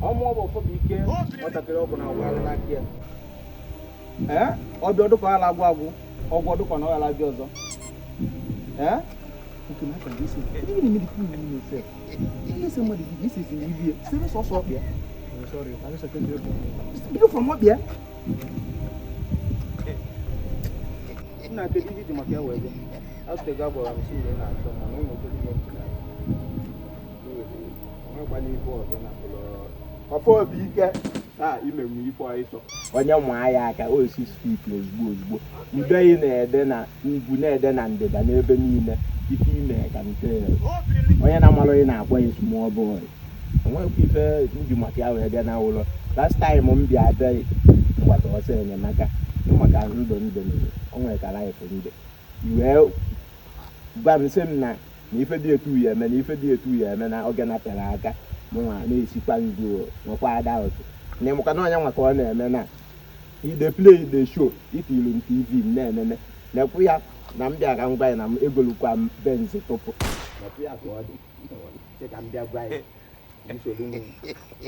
Ọmụọ bụ ọfọ bụ ike nwatakịrị ọgwụ na-agwagharị n'aka ya. Ee, ọbịa ọdụkọ ala agwụ agwụ ọgwụ ọdụkọ na ọghara abịa ọzọ. Ee, nke m aka isi ihe na-eme dịka unu n'ime ihe ese mmadụ gị isi esi n'ibi ya sebe sọsọ ọkpịa bido from ọkpịa. Nna, kedu ihe iji maka ya wee bịa? Atụtego agwara m si na ị na-achọ mana ụlọ obere ihe ntị na nwekwana ife ọzọ na ọfọ obi ike taa imenwu ife ọsọ onye nwa ya aka o 6 feet ozugbo ozugbo ude ị na-ede na ugwu na-ede na ndịda n'ebe niile ife ime ka nte onye na-amalụ ị na-akpọ ya small boy. Onwekwa ife nji maka ya wee bịa na ụlọ. Last time m bịa be mgbata ọsọ enyemaka maka ndụ ndụ o nwere ka life ndụ wee gwa m sị m na na ife dị etu ya eme na ife dị etu ya eme na oge natere aka mụnwa na-esikwa ndụ nwekwa ada otu na ịmụka na onye nwa ka ọ na-eme na ide play ide show itilu m TV m na-enene na-ekwu ya na m bịara ngwa ya na m egolukwa m Benz tụpụ nekwu ya ka ọ dị sị ka m bịa gwa ya nsogbu m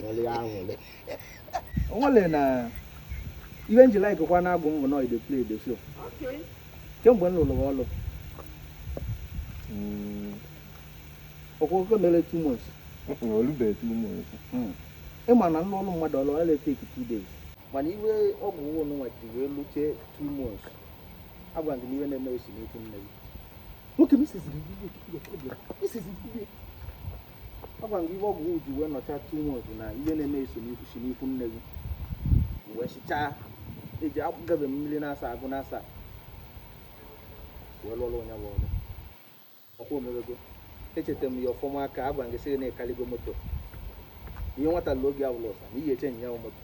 nwere ya aṅụrị. Onwere na ihe nji like kwa na-agụ m bụ na ide play the show kemgbe m lụrụ ọlụ ọkwụkwọ mere 2 months. Olubeghị 2 months. Ịma na nlụ ọlụ mmadụ ọlụ ọ na-eteki 2 days, mana iwe ọgwụ ụnụnwa ji wee lụche 2 months. Agwa gị na iwe na-eme osi n'ekwu nne gị nwoke m iseziri iwe iseziri iwe. Agwa gị iwe ọgwụ ji wee nọcha 2 months na ihe na-eme eso n'ikwu si n'ikwu nne gị wee chichaa eji agabe mmiri na-asa agụ na-asa wee lụọlụ onye bụ ọlụ ọkwa omewego. Echeta m ya ọfọma aka agwa gị sị gị na-ekaligo moto ihe nwata lụọ oge awụlụ ụsa na iyi eche nya moto.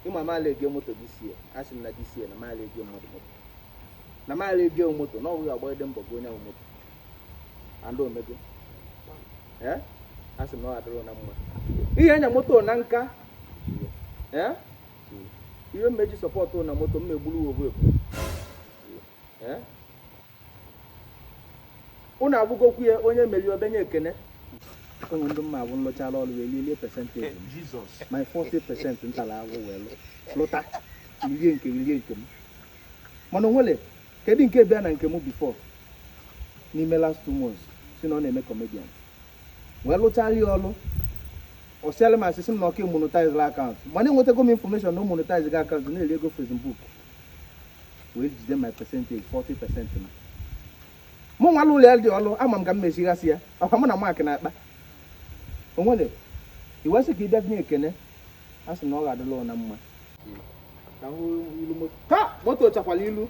Ịma maala ege moto dịsie a sị m na dịsie na maala ege mmadụ moto na maala ege moto na ọ bụghị agbagide mbọ gị onye ahụ moto andị omego. Ee, a sị m na ọ adịrọ na mma ihe anya moto na nka. Ee, ihe mmeji support na moto m egburu obu ebu. Ee, unu abụgokwu ya onye merie obenye ekene ụmụ ndị mma abụ nlụchala ọrụ wee lielie percentage m my 40% ntara ahụ wee lụta rie nke rie nke m. Mana onwere kedu nke bịa na nke m before n'ime last 2 months si na ọ na-eme comedian wee lụchala ya ọrụ ọ sịala m asịsị m na ọka monetize account, mana enwetago m information na o monetize gị account na-eri ego Facebook wee jide my percentage 40% m. Mụ nwa ụlọ ya dị ọlụ ama m ka m mechighasị ya ọkwa mụ na Mark na-akpa onwere iwe sị ka ị bịa tinye ekene a sị na ọ ga-adịla na mma ka m hụ ilu moto ha moto chakwala ilu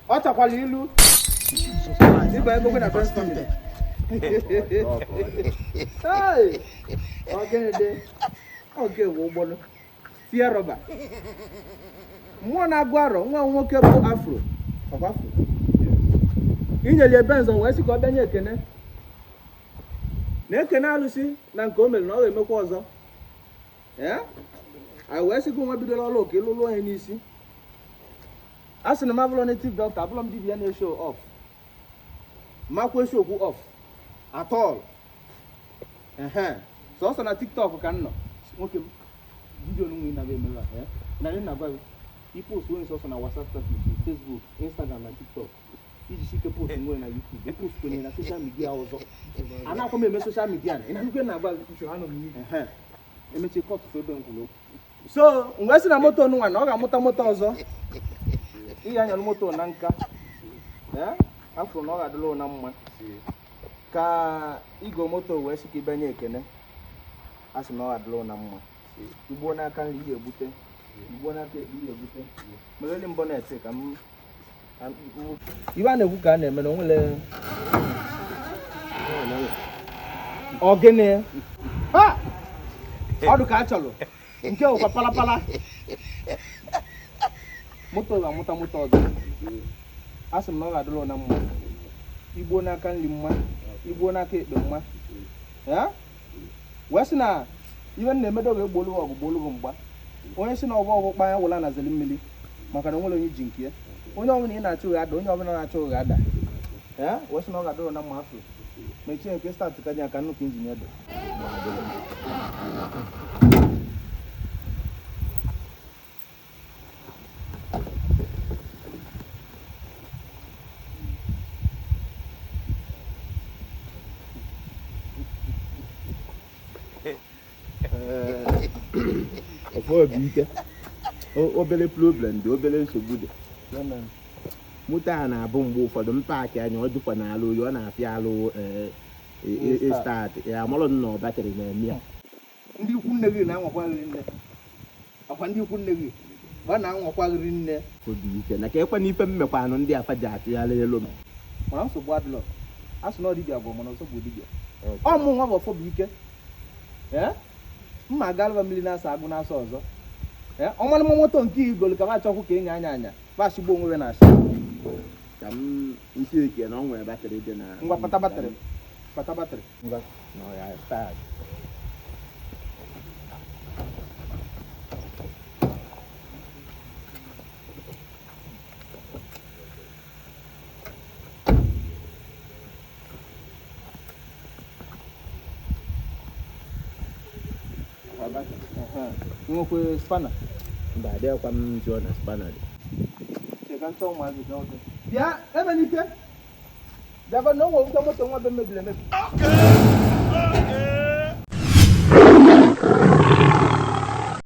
ọ chakwala ilu ịba ego na Benz family. Hey! Ọ gịnị dị ọ nke bụ ụgbọnụ tie rọba mmụọ na-agụ arọ nwa m nwoke bụ afro ọkwa afro inyelie Benz wee sị ka ọ bịa nye ekene na ekene alụsị na nke o mere na ọ ga-emekwa ọzọ. Ee, anyị wee sị gị nwa bidola ọrụ ka ịlụlụ onye n'isi a sị na m abụrọ native doctor, abụrọ m dibịa na-eshow off makwa esiokwu off at all. Ehe, sọsọ na TikTok ka m nọ nwoke m video nwe na emere a na na gwa gị ipost onye sọsọ na WhatsApp status, Facebook, Instagram na TikTok iji sike post nwe na YouTube ipost kwenye na social media ọzọ a na-akwa m eme social media na ị na-anụkwe na-agwa gị. Ehe, emechie kọtụ ebe m kwuru okwu. So mgbe sị na moto nụnwa na ọ ga-amụta moto ọzọ ihe anya moto na nka. Ee, afọ na ọ ga-adịla na mma ka igo moto wee sị ka ibenye ekene a sị na ọ ga-adịla na mma. Igbuo n'aka nri ihe egbute, igbuo n'aka ekpe ihe egbute mereli mbọ na-ete ka m iwe a na-ekwu ka a na-eme na onwere ọ gịnị ha ọdụ ka a chọrọ nke ụkwa palapala moto ga-amụta moto ọzọ. A sị m na ọ ga-adịrị na mma igbuo n'aka nri mma, igbuo n'aka ekpe mma. Ee, wee sị na ihe m na-emedo ga-egbolu gị ọgụ gbolu gị mgba. Onye si na ọgba ọgụ kpa ya wụla na zeli mmiri maka na onwere onye ji nke ya onye ọbụla ị na-achụ gị ada onye ọbụla na-achụ gị ada. Ee, wee sị na ọ ga-adịrị na mma afọ. Mechie nke start ka aka nnukwu engine dị. Ọfọ bụ ike. Obere problem dị, obere nsogbu dị. Moto a na-abụ mgbe ụfọdụ m paakị anya, ọ dịkwa n'ala oyi, ọ na-afịa alụ start ya. Amarọ m na ọ battery na-eme ya. Ndị ikwu nne gị na-anwakwaghịrị nne. Ọkwa ndị ikwu nne gị ba na-anwakwaghịrị nne. Obi ike na ka ekwe n'ife mmekwanụ ndị afa ji atụgharị elu m. Mana nsogbu adịlọ. A sị na ọ dibịa gwọ, mana ọzọ bụ dibịa. Ọ mụ nwa bụ ọfọ bụ ike. Ee, mma agalụba mmiri na-asa agụ na-asa ọzọ. Ee, ọmalụmọ moto nke igolu ka m achọkwu ka enyi anya anya bashigbo onwe ya na asị. Ka m nsi eke na ọ nwere battery dị na. Ngwa, pata battery, pata battery, ngwa. Na ọ ya start. Nwekwe spanner? Mba, adịghịkwa m njọ na spanner dị. Cheka nchọ ụmụazị bịa ọzọ. Bịa, Emenike, bịakwa na o nwere ụjọ moto nwa be mebiri emebi.